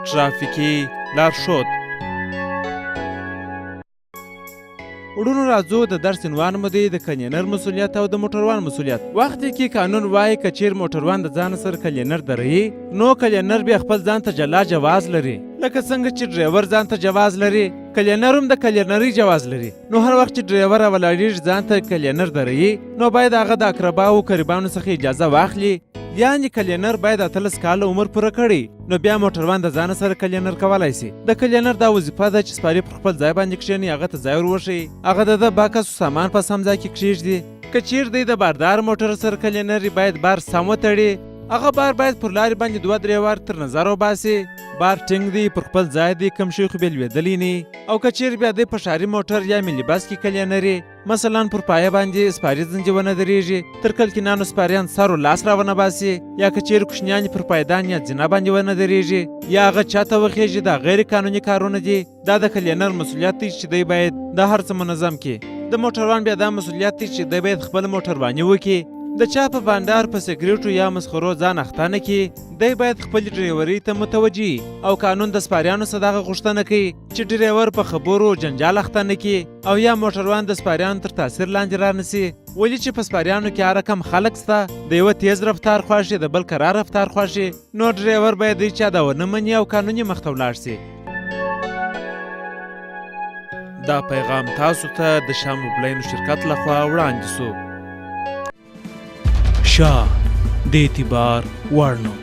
ټرافیکي لارښود. وړونو راځو، د درس عنوان مو دی د کلینر مسولیت او د موټروان مسولیت. وخت کې قانون وایي که چیر موټروان د ځان سره کلینر دروي، نو کلینر بیا خپل ځان ته جلا جواز لري. لکه څنګه چې ډریور ځان ته جواز لري، کلینر هم د کلینرۍ جواز لري. نو هر وخت چې ډریور راولاړېږي ځان ته کلینر دروي، نو باید هغه د اقرباو قریبانو څخه اجازه واخلي. یعنې کلینر باید 18 کاله عمر پوره کړي، نو بیا موټروان د ځانه سره کلینر کولای شي. د کلینر دا وظیفه ده چې سپاري پر خپل ځای باندې کښېني، هغه ته ځای ور وښیي، هغه د ده بکس او سامان په سم ځای کې کښېږدي. که چیر دی د باردار موټر سره کلینر باید بار سم وتړي، هغه بار باید پر لارې باندې دوه درې وار تر نظر وباسي، بار ټینګ دی، پر خپل ځای دی، کوم شی خو بې لوېدلی نه. او که چیر بیا دی په ښاري موټر یا ملي بس کې کلینري، مثلا پر پایه باندې سپاري ځنځې ونه درېږي، تر کلکینانو سپاریان سر و لاس راونه باسي، یا که چیرې کوچنیان پر پایدان یا زینه باندې ونه درېږي، یا هغه چاته وخېږي، دا غیر قانوني کارونه دي. دا د کلینر مسولیت دی چې دی باید دا هر څه منظم کړي. د موټروان بیا دا مسولیت دی چې دی باید خپله موټرواني وکړي، د چا په بانډار، په سګریټو یا مسخرو ځان اخته نه کړي. دی باید خپلې ډریورۍ ته متوجه، او قانون د سپاریانو څخه دغه غوښتنه کوي چې ډریور په خبرو جنجال اخته نه کړي، او یا موټروان د سپاریانو تر تاثیر لاندې رانسي. ولې چې په سپاریانو کې هر رقم خلک سته، د یوه تیز رفتار خوښي، د بل کرار رفتار خوښي، نو ډریور باید دی چا دا ونه مني او قانوني مخته ولاړ شي. دا پیغام تاسو ته د شاه موبلینو شرکت لخوا وړاندې شو. شاه د اعتبار وړ نوم.